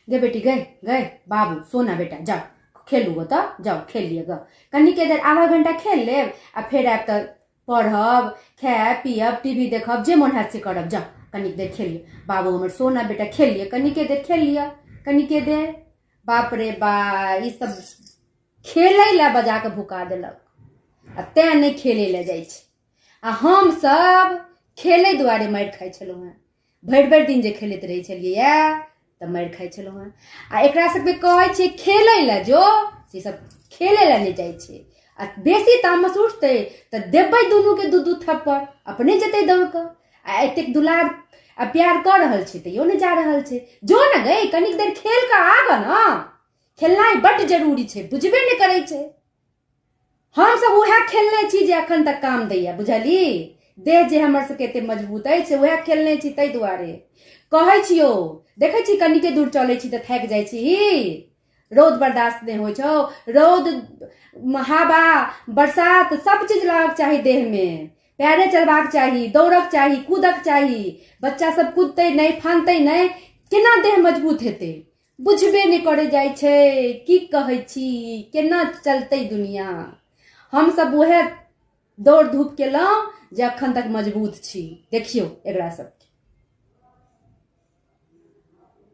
गे बेटी गए गए बाबू सोना बेटा, जाओ खेलू ओतऽ, जाओ खेल लिअ ग। कनिके देर आधा घंटा खेल लेब आ फेर आयब तऽ पढ़ब, खायब पियब, टीवी देखब, जे मोन हैत से करब। जाओ कनिक देर खेल लिअ बाबू हमर सोना बेटा, खेल लिअ कनिके देर, खेल लिअ कनिके देर। बाप रे बा, ई सब खेलै लए बजा कऽ भुका देलक आ तें नहि खेलै लए जाइ छै। आ हम सब खेलै दुआरे मारि खाइ छलहुँ हेँ, भरि भरि दिन जे खेलैत रहै छलियै तऽ मारि खाइ छलहुँ हेँ। आ एकरा सबके कहै छियै खेलै लए जो, से सब खेलै लए नहि जाइ छै। आ बेसी तामस उठतै तऽ देबै दुनूके दू दू थप्पड़, अपने जेतै दौड़ कऽ। आ एतेक दुलार आ प्यार कऽ रहल छै तैयो नहि जा रहल छै। जो ने गई, कनिक देर खेल कऽ आग ने, खेलनाइ बड्ड जरूरी छै, बुझबे नहि करै छै। हमसभ उएह खेलने छी जे अखन तक काम दैया, बुझली? देह जे हमर सबके एते मजबूत अछि, उएह खेलने छी, ताहि दुआरे कहै छियौ। देखै छी कनिके दूर चलै छी तऽ थाकि जाइ छी, रौद बर्दाश्त नहि होइ छौ। रौद, हवा, बरसात सब चीज लागक चाही देहमे, पैरे चलबाक चाही, दौड़क चाही, कूदक चाही। बच्चा सब कूदतै नहि, फानतै नहि, केना देह मजबूत हेतै? बुझबे नहि करै जाइ छै। की कहै छी, केना चलतै दुनिया? हमसब उएह दौड़ धूप केलहुँ जे अखन तक मजबूत छी। देखियौ एकरा सबके।